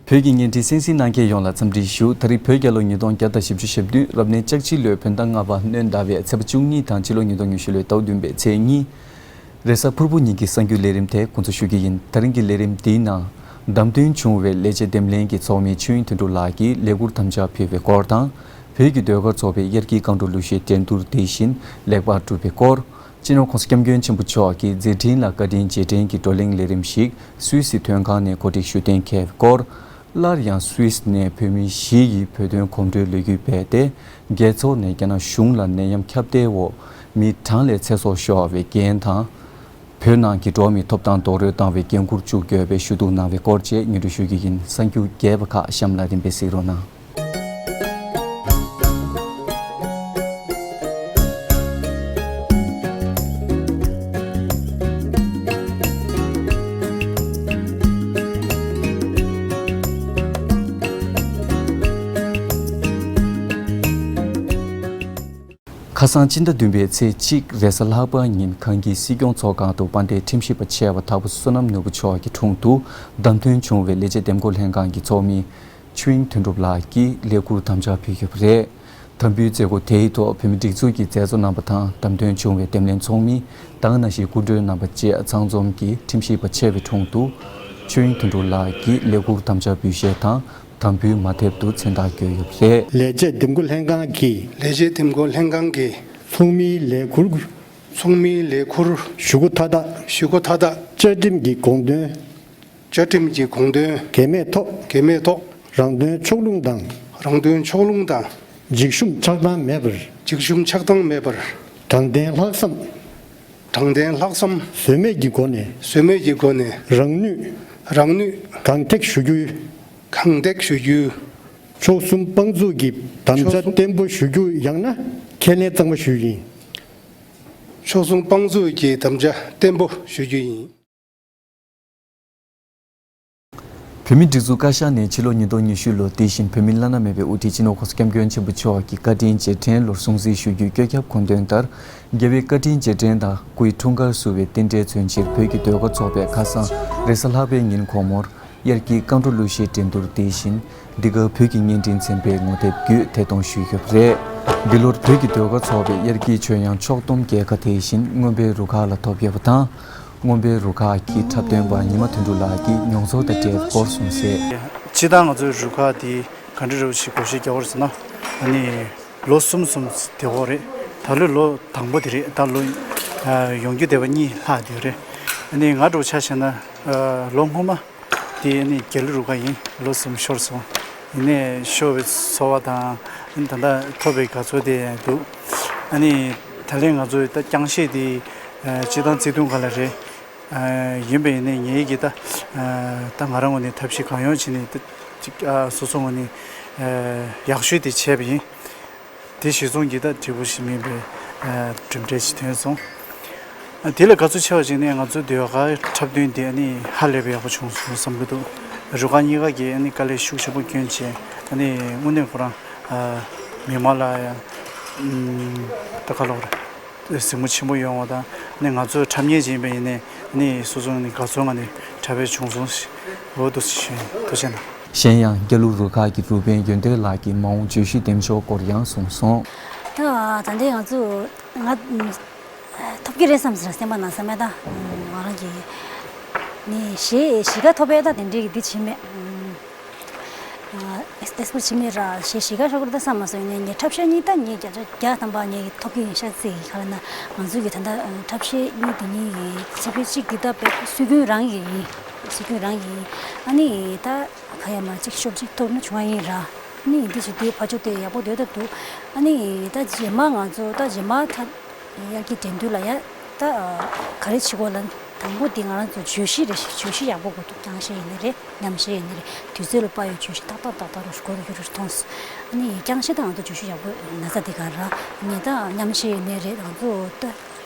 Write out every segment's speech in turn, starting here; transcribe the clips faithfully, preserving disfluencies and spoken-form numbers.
བོད་ཀྱི་བརྙན་འཕྲིན་གསན་གཟིགས་གནང་མཁན་ཡོངས་ལ་འཚམས་འདྲི་ཞུ། ད་རེས་བོད་རྒྱལ་ལོ་ཉིས་སྟོང་བརྒྱ་དང་བཞི་བཅུ་ཞེ་བདུན་རབ་གནས་ལྕགས་བྱི་ལོའི་བོད་ཟླ་ལྔ་པ་སྣྲོན་ཟླ་བའི་ཚེས་པ་བཅུ་གཉིས་དང་ཕྱི་ལོ་ཉིས་སྟོང་ཉི་ཤུ་ལོའི་ཟླ་བ་བདུན་པའི་ཚེས་གཉིས། རེས་གཟའ་ཕུར་བུ་ཉིན་གྱི་གསར་འགྱུར་ལས་རིམ་དེ་འགོ་འཛུགས་ཞུ་གི་ཡིན། ད་རིང་གི་ལས་རིམ་འདིའི་ནང་། བདམས་ཐོན་བྱུང་བའི་ལས་བྱེད་འདེམས་ལྷན་གྱི་ཚོགས་མི་ཆོས་དབྱིངས་དོན་གྲུབ་ལགས་ཀྱིས་ལས་འཁུར་དམ་བཅའ་ཕུལ་བའི་སྐོར་དང་། བོད་ཀྱི་ཟློས་གར་ཚོགས་པའི་དབྱར་སྐྱིད་སྒང་དྲུག་གླུ་གཞས་འགྲན་བསྡུར་དེ་བཞིན་ལེགས་པར་གྲུབ་པའི་སྐོར། སྤྱི་ནོར་༸གོང་ས་༸སྐྱབས་མགོན་ཆེན་པོ་མཆོག་གི་མཛད་འཕྲིན་ལ་བཀའ་དྲིན་རྗེས་དྲན་གྱི་བགྲོ་གླེང་ལས་རིམ་ཞིག་སུད་སི་དོན་ཁང་ནས་གོ་སྒྲིག་ཞུ་གཏན་འཁེལ་བའི་སྐོར། སླར་ཡང་སུད་སི་ནས་བོད་མི་བཞི་ཡིས་བོད་དོན་གོམ་བགྲོད་ལས་འགུལ་སྤེལ་ཏེ། རྒྱལ་ཚོགས་ནས་རྒྱ་ནག་གཞུང་ལ་ནད་ཡམས་ཁྱབ་གདལ་འོག་མི་གྲངས་ལས་ཚེ་སྲོག་ཤོར་བའི་འགན་དང་། བོད་ནང་གི་འགྲོ་བ་མིའི་ཐོབ་ཐང་རྡོག་རོལ་བཏང་བའི་འགན་འཁུར་བཅུག་དགོས་པའི་ཞུ་གཏུག་གནང་བའི་སྐོར་བཅས་སྙན་སྒྲོན་ཞུ་རྒྱུ་ཡིན། གསར་འགྱུར་རྒྱས་པ་ཁག་གཤམ་ལ་རིམ་པས་གཟིགས་རོགས་གནང་། ཁ་སང་སྤྱི་ཟླ་བདུན་པའི་ཚེས་གཅིག་རེས་གཟའ་ལྷག་པ་ཉིན་གངས་སྐྱིད་སྲིད་སྐྱོང་ཚོགས་ཁང་དུ་དཔལ་ལྡན་ཁྲིམས་ཞིབ་པ་ཆེ་བ་དྭགས་པོ་བསོད་ནམས་ནོར་བུ་མཆོག་གི་དྲུང་དུ་བདམས་ཐོན་བྱུང་བའི་ལས་བྱེད་འདེམས་བསྐོ་ལྷན་ཁང་གི་ཚོགས་མི་ཆོས་དབྱིངས་དོན་གྲུབ་ལགས་ཀྱིས་ལས་འཁུར་དམ་བཅའ་ཕུལ་ཡོད་པ་རེད། དམ་འབུལ་མཛད་སྒོ་དེའི་ཐོག་བོད་མིའི་སྒྲིག་འཛུགས་ཀྱི་མཛད་གཙོ་རྣམ་པ་དང་བདམས་ཐོན་བྱུང་བའི་འདེམས་ལྷན་ཚོགས་མི་དང་ནང་བཞིན་སྐུ་མགྲོན་རྣམ་པ་བཅས་ཚང་འཛོམས་ཀྱིས་ཁྲིམས་ཞིབ་པ་ཆེ་བའི་དྲུང་དུ་ཆོས་དབྱིངས་དོན་གྲུབ་ལགས་ཀྱིས་ལས་འཁུར་དམ་བཅའ་འབུལ་བཞེས་དང་། དམ་འབུལ་མ་ཐེབས་དུ་མཚན་རྟགས་བཀོད་ཡོད་པ་རེད། ལས་བྱེད་འདེམས་བསྐོ་ལྷན་ཁང་གིས། ལས་བྱེད་འདེམས་བསྐོ་ལྷན་ཁང་གིས། ཚོགས་མིའི་ལས་འཁུར། ཚོགས་མིའི་ལས་འཁུར། ཞུ་སྒོ་མཐའ་དག་ཞུ་སྒོ་མཐའ་དག་བཅའ་ཁྲིམས་ཀྱི་དགོངས་དོན། བཅའ་ཁྲིམས་ཀྱི་དགོངས་དོན། འགལ་མེད་ཐོག་འགལ་མེད་ཐོག་རང་དོན་ཕྱོགས་ལྷུང་དང་། རང་དོན་ཕྱོགས་ལྷུང་དང་། འཇིགས་ཞུམ་ཆགས་སྡང་མེད་པར། འཇིགས་ཞུམ་ཆགས་སྡང་མེད་པར། དྲང་བདེན་ལྷག་བསམ། དྲང་བདེན་ལྷག་བསམ། ཟོལ་མེད་ཀྱི་སྒོ་ནས། ཟོལ་མེད་ཀྱི་སྒོ་ནས། རང་ནུས། རང་ནུས། གང་ཐེག་ཞུ་རྒྱུའི། གང་ཐེག་ཞུ་རྒྱུའི། ཕྱོགས་གསུམ་དཔང་འཛུགས་ཀྱི་དམ་བཅའ་ཕྱོགས་གསུམ། བརྟན་པོ་ཞུ་རྒྱུ་ཡང་ན་ཁས་ལེན་གཙང་མ་ཞུ་རྒྱུ་ཡིན། ཕྱོགས་གསུམ་དཔང་འཛུགས་ཀྱི་དམ་བཅའ་བརྟན་པོ་ཞུ་རྒྱུ་ཡིན། བོད་མིའི་སྒྲིག་འཛུགས་བཀའ་ཤག་ནས་ཕྱི་ལོ་ཉིས་སྟོང་ཉི་ཤུ་ལོ་དེ་བཞིན་བོད་མིའི་བླ་ན་མེད་པའི་དབུ་ཁྲིད་སྤྱི་ནོར་༸གོང་ས་༸སྐྱབས་མགོན་ཆེན་པོ་མཆོག་གི་བཀའ་དྲིན་རྗེས་དྲན་ལོར་སྲུང་བརྩི་ཞུ་རྒྱུའི་བཀོད་ཁྱབ་གོ་དོན་ལྟར། རྒྱལ་བའི་བཀའ་དྲིན་རྗེས་དྲན་དང་སྐུའི་འཁྲུངས་སྐར་བསུ་བའི་རྟེན་འབྲེལ་མཚོན་ཕྱིར་བོད་ཀྱི་ཟློས་གར་ཚོགས་པས་ཁ་སང་རེས་གཟའ་ལྷག་པའི་ཉིན་དགོང་མོར་དབྱར་སྐྱིད་སྒང་དྲུག་གླུ་གཞས་འགྲན་བསྡུར་དེ་བཞིན་འདི་ག་བོད་ཀྱི་བརྙན་འཕྲིན་ཚན་པའི་ངོ་དེབ་བརྒྱུད་ཐད་གཏོང་ཞུས་ཡོད་པ་རེད། འདི་ལོར་བོད་ཀྱི་ཟློས་གར་ཚོགས་པའི་དབྱར་སྐྱིད་ཆོས་དབྱངས་ཕྱོགས་བསྡོམས་རྒྱལ་ཁ་དེ་བཞིན་རྔོན་པའི་རུ་ཁག་ལ་ཐོབ་ཡོད་པ་དང་། རྔོན་པའི་རུ་ཁག་གི་འཁྲབ་སྟོན་པ་ཉི་མ་དོན་གྲུབ་ལགས་ཀྱིས་མྱོང་ཚོར་དང་འབྲེལ་བའི་སྐོར་གསུངས་གསལ། སྤྱིར་བཏང་ང་ཚོའི་རུ་ཁག་འདི་ག་འདྲ་རེད་ཞེས་སྒོ་ཕྱེ་རྒྱག་པར་ཟེར་ན། ཨ་ནི་ལོ་གསུམ་གསུམ་དེ་འོག་རེད། ད་ལོ་ལོ་དང་པོ་དེ་རེད། ད་ལོ་ཡོང་རྒྱུ་བསྡད་པ་གཉིས་ལྷག་དེ་རེད། ཨ་ནི་ང་འདྲ་བོ་ཆ་བཞག་ན་ལོ་སྔོན་མ་དེ་ཨ་ནི་རྒྱ་ལོ་རུ་ཁག་ཡིན། ལོ་གསུམ་ཤོར་སོང་། ཡིན་ནའི་ཤོར་བའི་ཚོར་བ་དང་ད་ལྟ་ཐོབ་པའི་དགའ་ཚོར་དེ་འདུག་ཨ་ནི་ད་ལན་ང་ཚོའི་ད་རྐྱང་གཞས་དེ་སྤྱིར་བཏང་བརྩེ་དུང་སྒང་ལ་རེད། ཡིན་པ་ཡིན་ནའི་ངེད་ཀྱིས་ད་ད་ང་རང་ངོས་ནས་ཐབས་ཤེས་གང་ཡོང་བྱས་ནས་ད་ཅིག་སོ་སོ་ངོས་ནས་ཡག་ཤོས་དེ་བྱས་པ་ཡིན། དེ་གཞིར་བཟུང་གིས་ད་འབྲས་བུ་ཞིག་སྨིན་པའི་གྲུབ་འབྲས་ཤིག་ཐོན་སོང་། དེ་ལས་དགའ་ཚོར་ཆེ་བ་ཞིག་ནི་ང་ཚོའི་ཟློས་གར་འཁྲབ་སྟོན་དེ་ནི་ཧ་ལས་པའི་ཡག་པོ་བྱུང་སོང་བསམ་གྱི་འདུག་རུ་ཁག་གཉིས་ཀ་གིས་ནི་དཀའ་ལས་ཤུགས་ཆེན་པོ་བསྐྱོན་བྱས་ནི་དངོས་གནས་ཁོ་རང་མི་མང་ལ་ཡང་ད་ག་ལབ་དགོས་རེད། གཟིགས་མོ་ཆེན་པོ་ཡོང་བ་དང་ནི་ང་ཚོ་འཁྲབ་མཁན་ཅིག་ཡིན་པ་ཡིན་ནའི་ནི་སོ་སོ་ནི་དགའ་ཚོར་ངང་ནས་འཁྲབ་པ་བྱུང་སོང་། འོ་འདུག་སེ་ཞུ་ཡིན། ཐུགས་རྗེ་གནང་། གཞན་ཡང་རྒྱ་ལོ་རུ་ཁག་གི་རུ་དཔོན་ཡོན་ཏན་ལགས་ཀྱིས་མ་འོངས་བརྗོད་གཞི་འདེམས་ཕྱོགས་སྐོར་ཡང་གསུངས་སོང་། ད་ད་ལྟའི་ང་ཚོ་ང་ཐོབ་ཀྱི་རེད་བསམ་ཟེར་སེམས་པ་ནང་བསམ་མེད་ད། ང་རང་གི་ནི་གཞས་གཞིས་ཀ་ཐོབ་པའི་ད་དེ་འདྲའི་གི་འདི་བྱེད་མེད། ཨེག་སི་པོ་ཆི་མེད་ར་ཞེས་ཞིག་ག་ཤོག་གུར་ད་བསམ་མ་སོང་ཡིན་ནའི་ངས་འཁྲབ་གཞས་གཉིས་ད་ངས་བརྒྱ་ཆ་བརྒྱ་ཐམ་པ་ངས་ཐོབ་ཀྱི་ཡིན་ཤག་ཚིག་གི་ག་ལ་ན་ང་ཚོ་གི་ད་ལྟ་འཁྲབ་གཞས་གཉིས་དེ་གཉིས་ཡི་ཚེ་འཕེལ་གཅིག་འདི་ད་བས་སྲོལ་རྒྱུན་རང་གི་ཡིན། སྲོལ་རྒྱུན་རང་གི་ཡིན། ཨ་ནི་ད་ག་ཡ་མ་གཅིག་ཤོག་གཅིག་ཐོབ་ན་བྱུང་བ་ཡིན་ར། ཨ་ནི་འདི་བྱེད་དུས་ཕ་ཆོ་དེ་ཡག་པོ་སྡོད་ད་འདུག་ཨ་ནི་ད་རྗེས་མ་ང་ཚོ་ད་རྗེས་མ་ད། དབྱར་སྐྱིད་འགྲན་བསྡུར་ལ་ཡ་ད་ག་རེ་བྱེད་དགོས་ལ་དང་པོ་འདི་ང་རང་ཚོ་བརྗོད་གཞི་རེ་ཞིག་བརྗོད་གཞི་ཡག་པོ་དགོས་འདུག་རྐྱང་གཞས་ཡིན་ནི་རེད། མཉམ་གཞས་ཡིན་ནི་རེད། དུས་ཚོད་ལ་དཔག་ཡོད་བརྗོད་གཞི་ཏག་ཏག་ཏག་ཏག་རུ་དགོས་འདུག་རུ་མཐོང་སོང་། ཨ་ནི་རྐྱང་གཞས་ད་ང་ཚོ་བརྗོད་གཞི་ཡག་པོ་ན་ཚ་འདི་ག་ར་ངས་ད་མཉམ་གཞས་ཡིན་ནི་རེད། ང་ཚོ་ད་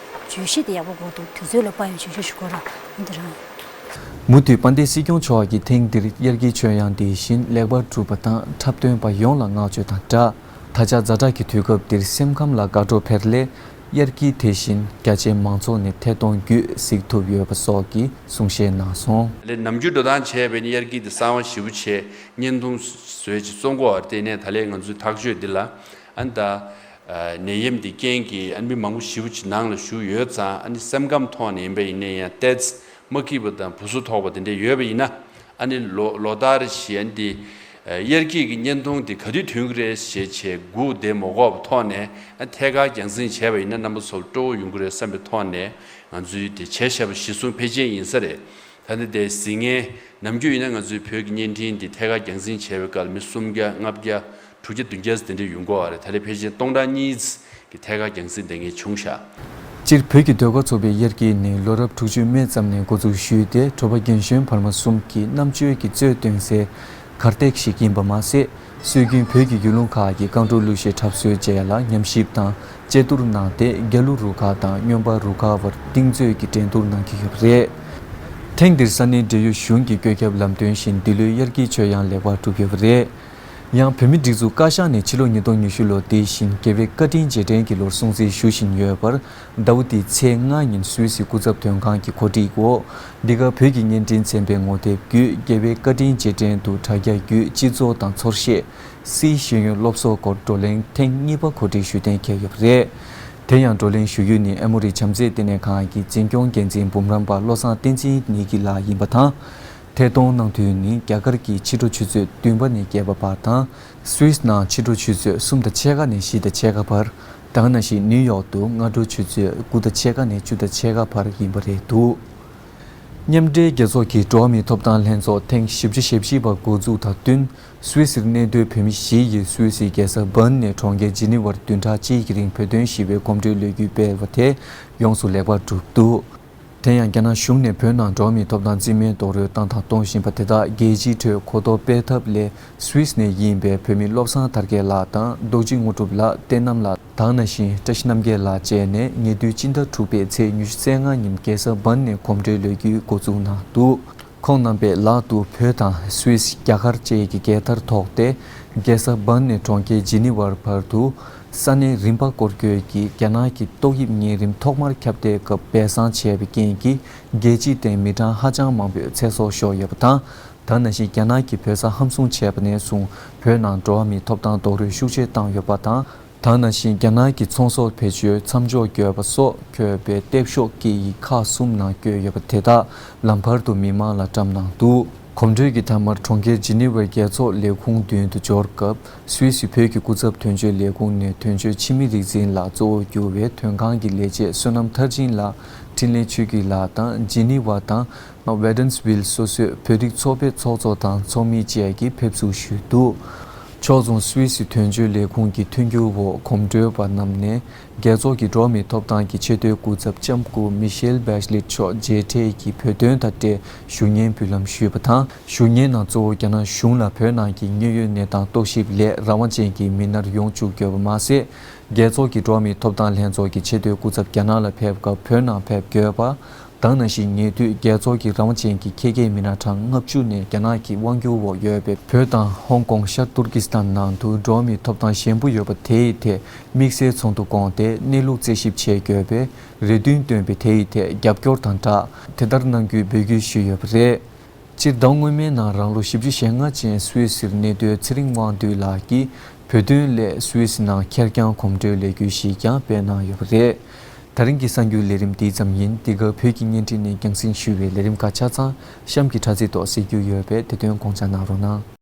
བརྗོད་གཞི་དེ་ཡག་པོ་དགོས་འདུག་དུས་ཚོད་ལ་དཔག་ཡོད་བརྗོད་གཞི་ཞིག་དགོས་ར་འདི་རང་། མུ་མཐུད་དཔལ་ལྡན་སྲིད་སྐྱོང་མཆོག་གིས་ཐེངས་འདིར་དབྱར་སྐྱིད་ཆོས་དབྱངས་དེ་བཞིན་ལེགས་པར་གྲུབ་པ་དང་འཁྲབ་སྟོན་པ་ཡོངས་ལ་བསྔགས་བརྗོད་དང་སྦྲགས། ད་ཆ་ཛ་དྲག་གི་དུས་སྐབས་འདིར་སེམས་ཁམས་ལ་དགའ་སྤྲོ་འཕེལ་སླད། དབྱར་སྐྱིད་དེ་བཞིན་རྒྱ་ཆེའི་མང་ཚོགས་ནས་ཐད་གཏོང་བརྒྱུད་གཟིགས་ཐུབ་ཡོད་པ་སོགས་ཀྱི་གསུང་བཤད་གནང་སོང་། ལས་ནམ་རྒྱུན་འགྲོ་སྟངས་བྱས་པས་ནི་དབྱར་སྐྱིད་དེ་གསང་བ་ཞེ་པོ་བྱས། བརྙན་ཐུང་བཟོས་ཅིག་བཙོང་གོ་བར་བརྟེན་ནས། ད་ལས་ང་ཚོའི་ཐག་གཅོད་འདི་ལ་ཨ་ནི་ད་ནད་ཡམས་འདི་རྐྱེན་གྱིས་ཨ་ནི་མི་མང་པོ་ཞེ་པོ་ཅིག་ནང་ལ་བཞུགས་ཡོད་ཙང་། ཨ་ནི་སེམས་ཁམས་ཐོག་ནས་ཡིན་པ་ཡིན་ན་ཡང་ཏོག་ཙམ་མ་སྐྱིད་པ་དང་སྦུ་སུ་ཐོགས་པ་དེ་འདྲ་ཡོད་པ་ཡིན་ན། ཨ་ནི་ལོ་ལོ་ལྟར་བཞིན་ཨ་ནི་དབྱར་སྐྱིད་ཀྱི་བརྙན་ཐུང་དེ་ག་དུས་ཐོན་གྱི་རེད་ཞེས་བྱས་སྒུག་བསྡད་མ་དགོས་པའི་ཐོག་ནས། ཨ་ཐད་ཀར་རྒྱང་སྲིང་བྱས་པ་ཡིན་ན་རྣམ་པ་ཚོར་སྤྲོ་བོ་ཡོང་གི་རེད་བསམ་པའི་ཐོག་ནས། ང་ཚོས་དེ་བྱས་བཞག་པ་གཞིར་བཟུང་ཕལ་ཆེར་ཡིན་ས་རེད། ད་ནི་དེ་གཟིགས་མཁན་ནམ་རྒྱུན་ཡིན་ན་ང་ཚོའི་བོད་ཀྱི་བརྙན་འཕྲིན་འདི་ཐད་ཀར་རྒྱང་སྲིང་བྱས་པའི་སྐབས་ལ་མི་སུམ་བརྒྱ་ལྔ་བརྒྱ་དྲུག་བརྒྱ་བདུན་བརྒྱ་ཙམ་དེ་འདྲ་ཡོང་གི་ཡོད་རེད། ད་ལས་ཕལ་ཆེར་སྟོང་ཕྲག་གཉིས་ཀྱི་ཐད་ཀར་རྒྱང་སྲིང་བསྡད་མཁན་བྱུང་ཤག་སྤྱིར་བོད་ཀྱི་ཟློས་གར་ཚོགས་པའི་དབྱར་སྐྱིད་ནི་ལོ་རབས་དྲུག་ཅུའི་སྨད་ཙམ་ནས་འགོ་འཛུགས་ཞུས་ཏེ། དྲོ་པ་རྒན་གཞོན་བར་མ་གསུམ་གྱི་རྣམ་དཔྱོད་ཀྱི་གཙོས་སྟོན་སའི་གར་སྟེགས་ཤིག་ཡིན་པ་མ་ཟད། སྲོལ་རྒྱུན་བོད་ཀྱི་ཡུལ་ལུང་ཁག་གི་རྐང་བྲོ་གླུ་གཞས་འཁྲབ་སྲོལ་བཅས་ལ་ཉམས་ཞིབ་དང་དཔྱད་བསྡུར་གནང་སྟེ། རྒྱ་གླུ་རུ་ཁག་དང་རྔོན་པ་རུ་ཁག་བར་གཏིང་མཛོད་ཀྱི་འགྲན་བསྡུར་གནང་གི་ཡོད་པ་རེད། ཐེངས་འདིར་ས་གནས་འབྲེལ་ཡོད་གཞུང་གི་བཀོད་ཁྱབ་ལམ་སྟོན་བཞིན་འདི་ལོའི་དབྱར་སྐྱིད་ཆོས་དབྱངས་ལེགས་པར་གྲུབ་ཡོད་པ་རེད། ཡང་བོད་མིའི་སྒྲིག་འཛུགས་བཀའ་ཤག་ནས་ཕྱི་ལོ་ཉིས་སྟོང་ཉི་ཤུ་ལོ་འདི་བཞིན་རྒྱལ་བའི་བཀའ་དྲིན་རྗེས་དྲན་གྱི་ལོར་སྲུང་བརྩི་ཞུ་བཞིན་ཡོད་པར། ཟླ་བ་འདིའི་ཚེས་ལྔ་ཉིན་སུད་སི་སྐུ་ཚབ་དོན་ཁང་གི་གོ་སྒྲིག་འོག་འདི་ག་བོད་ཀྱི་བརྙན་འཕྲིན་ཚན་པའི་ངོ་དེབ་བརྒྱུད། རྒྱལ་བའི་བཀའ་དྲིན་རྗེས་དྲན་དུ་དྲ་རྒྱ་བརྒྱུད་སྤྱི་ཚོགས་དང་ཚོར་ཤེས། སིའི་ཤེས་ཡོན་སློབ་གསོ་སྐོར་བགྲོ་གླེང་ཐེངས་གཉིས་པ་གོ་སྒྲིག་ཞུ་གཏན་འཁེལ་ཡོད་པ་རེད། དེ་ཡང་བགྲོ་གླེང་ཞུ་ཡུལ་ནི་ཨེ་མོ་རི་བྱམས་བརྩེའི་ལྟེ་གནས་ཁང་གི་འཛིན་སྐྱོང་འགན་འཛིན་འབུམ་རམས་པ་བློ་བཟང་བསྟན་འཛིན་ཉིད་ཀྱི་ལག་ཡིན་པ་དང་། ཐད་གཏོང་གནང་དུས་ནི་རྒྱ་གར་གྱི་ཕྱི་དྲོ་ཆུ་ཚོད་བདུན་པ་ནས་བརྒྱད་པ་བར་དང་། སུད་སི་ནང་ཕྱི་དྲོ་ཆུ་ཚོད་གསུམ་དང་ཕྱེད་ཀ་ནས་བཞི་དང་ཕྱེད་ཀ་བར། ད་ག་ནང་བཞིན་ནིའུ་ཡོག་ཏུ་སྔ་དྲོ་ཆུ་ཚོད་དགུ་དང་ཕྱེད་ཀ་ནས་བཅུ་དང་ཕྱེད་ཀ་བར་ཡིན་པ་རེད་འདུག་མཉམ་འབྲེལ་རྒྱལ་ཚོགས་ཀྱི་འགྲོ་བ་མིའི་ཐོབ་ཐང་ལྷན་ཚོགས་ཐེངས་བཞི་བཅུ་ཞེ་བཞི་པ་འགོ་འཛུགས་དང་བསྟུན། སུད་སིར་གནས་སྡོད་བོད་མི་བཞི་ཡིས་སུད་སིའི་རྒྱལ་ས་བྷརན་ནས་གྲོང་ཁྱེར་ཇི་ནི་ཝར་བདུན་ཕྲག་གཅིག་གི་རིང་བོད་དོན་ཞི་བའི་གོམ་བགྲོད་ལས་འགུལ་སྤེལ་བ་དེ་ཡོངས་སུ་ལེགས་པར་གྲུབ་འདུག་དེ་ཡང་རྒྱ་ནག་གཞུང་ནས་བོད་ནང་འགྲོ་བ་མིའི་ཐོབ་ཐང་རྩིས་མེད་རྡོག་རོལ་བཏང་དང་གཏོང་བཞིན་པ་དེ་དག་རྒྱལ་སྤྱིའི་ཁྲོད་གོ་རྟོགས་སྤེལ་ཐབས་སླད། སུད་སི་ནས་ཡིན་པའི་བོད་མི་བློ་བཟང་དར་རྒྱས་ལགས་དང་། རྡོ་རྗེ་དངོས་གྲུབ་ལགས། བསྟན་རྣམ་ལགས། ད་ག་ནང་བཞིན་བཀྲ་ཤིས་རྣམ་རྒྱལ་ལགས་བཅས་ནས་ཉེ་དུས་སྤྱི་ཟླ་དྲུག་པའི་ཚེས་ཉི་ཤུ་རྩ་ལྔ་ཉིན་རྒྱལ་ས་བྷརན་ནས་གོམ་བགྲོད་ལས་འགུལ་འགོ་འཛུགས་གནང་འདུག་ཁོང་རྣམ་པས་ལག་ཏུ་བོད་དང་སུད་སི། རྒྱ་གར་བཅས་ཀྱི་རྒྱལ་དར་ཐོགས་ཏེ། རྒྱལ་ས་བྷརན་ནས་གྲོང་ཁྱེར་ཇི་ནི་ཝར་བར་དུ་ས་གནས་རིམ་པ་སྐོར་སྐྱོད་ཀྱིས་རྒྱ་ནག་གི་ཏོག་དབྱིབས་གཉན་རིམས་ཐོག་མར་ཁྱབ་གདལ་སྐབས་སྦས་གསང་བྱས་པའི་རྐྱེན་གྱིས། རྒྱལ་སྤྱིའི་སྟེང་མི་གྲངས་ཧ་ཅང་མང་པོས་ཚེ་སྲོག་ཤོར་ཡོད་པ་དང་། ད་ག་ནང་བཞིན་རྒྱ་ནག་གིས་བོད་ས་ཧམ་བཟུང་བྱས་པ་ནས་བཟུང་བོད་ནང་འགྲོ་བ་མིའི་ཐོབ་ཐང་རྡོག་རོལ་ཤུགས་ཆེ་བཏང་ཡོད་པ་དང་། ད་ག་ནང་བཞིན་རྒྱ་ནག་གི་ཚོང་ཟོག་བེད་སྤྱོད་མཚམས་འཇོག་དགོས་པ་སོགས་འཁོད་པའི་ལྟེབ་ཤོག་སྐད་ཡིག་ཁག་གསུམ་ནང་བཀོད་ཡོད་པ་དེ་དག་ལམ་བར་དུ་མི་མང་ལ་བཀྲམ་གནང་འདུག་གོམ་བགྲོད་ཀྱི་མཐའ་མར་གྲོང་ཁྱེར་ཇི་ནི་ཝའི་རྒྱལ་ཚོགས་ལས་ཁུངས་མདུན་དུ་འབྱོར་སྐབས། སུད་སི་བོད་ཀྱི་སྐུ་ཚབ་དོན་གཅོད་ལས་ཁུངས་ནས་དོན་གཅོད་འཆི་མེད་རིག་འཛིན་ལགས་གཙོ་བོར་གྱུར་བའི་དོན་ཁང་གི་ལས་བྱེད་བསོད་ནམས་མཐར་ཕྱིན་ལགས། འཕྲིན་ལས་ཆོས་སྐྱིད་ལགས་དང་། ཇི་ནི་ཝ་དང་། ཝེ་ཏན་སི་ཝིལ་སོ་སོའི་བོད་རིགས་ཚོགས་པའི་ཚོགས་གཙོ་དང་ཚོགས་མི་བཅས་ཀྱིས་ཕེབས་བསུ་ཞུས་འདུག་ཕྱོགས་མཚུངས་སུད་སི་དོན་གཅོད་ལས་ཁུངས་ཀྱི་མཐུན་འགྱུར་འོག་གོམ་བགྲོད་པ་རྣམས་ནས། རྒྱལ་ཚོགས་ཀྱི་འགྲོ་བ་མིའི་ཐོབ་ཐང་གི་ཆེས་མཐོའི་སྐུ་ཚབ་ལྕམ་སྐུ་མི་ཤེལ་བྷེ་ཤ་ལེ་ཊི་མཆོག་མཇལ་འཕྲད་ཀྱིས་བོད་དོན་དང་འབྲེལ་བཞུགས་གཉེར་འབུལ་ལམ་ཞུས་པ་དང་། བཞུགས་གཉེར་ནང་གཙོ་བོ་རྒྱ་ནག་གཞུང་ལ་བོད་ནང་གི་དངོས་ཡོད་གནས་སྟངས་རྟོག་ཞིབ་སླད་རང་དབང་ཅན་གྱི་མི་སྣར་ཡོང་བཅུག་དགོས་པ་མ་ཟད། རྒྱལ་ཚོགས་ཀྱི་འགྲོ་བ་མིའི་ཐོབ་ཐང་ལྷན་ཚོགས་ཀྱི་ཆེས་མཐོའི་སྐུ་ཚབ་རྒྱ་ནག་ལ་ཕེབས་སྐབས་བོད་ནང་ཕེབས་དགོས་པ། ད་ག་ནང་བཞིན་ཉེ་དུས་རྒྱལ་ཚོགས་ཀྱི་རང་དབང་ཅན་གྱི་ཁྱད་མཁས་མི་སྣ་གྲངས་ལྔ་བཅུ་ནས་རྒྱ་ནག་གི་དབང་སྒྱུར་འོག་ཡོད་པའི་བོད་དང་ཧོང་ཀོང་། ཤར་ཏུར་ཀི་སི་ཐན་ནང་དུ་འགྲོ་བ་མིའི་ཐོབ་ཐང་ཞན་པོ་ཡོད་པ་དེ་ཡི་ཐད་དམིགས་བསལ་ཚོགས་འདུ་བསྐོངས་ཏེ་གནས་ལུགས་རྩད་ཞིབ་བྱེད་དགོས་པའི་རེ་འདུན་བཏོན་པའི་དེ་ཡི་ཐད་རྒྱབ་སྐྱོར་དང་སྦྲགས་དེ་ལྟར་གནང་རྒྱུའི་འབོད་སྐུལ་ཞུས་ཡོད་པ་རེད། སྤྱིར་ཟླ་སྔོན་མའི་ནང་རང་ལོ་བཞི་བཅུ་ཞེ་ལྔ་ཅན་སུད་སིར་གནས་སྡོད་ཚེ་རིང་དབང་འདུས་ལགས་ཀྱིས་བོད་དོན་སླད་སུད་སི་ནང་ཁེར་རྐྱང་གོམ་བགྲོད་ལས་འགུལ་ཞིག་ཀྱང་སྤེལ་གནང་ཡོད་པ་རེད། ད་རིང་གི་གསར་འགྱུར་ལས་རིམ་འདི་ཙམ་ཡིན། འདི་ག་བོད་ཀྱི་བརྙན་འཕྲིན་ནས་རྒྱང་སྲིང་ཞུ་བའི་ལས་རིམ་ཁག་ཆ་ཚང་གཤམ་གྱི་དྲ་ཚིགས་ཐོག་གཟིགས་རྒྱུ་ཡོད་པས་དེ་དོན་དགོངས་འཇགས་གནང་རོགས་གནང་།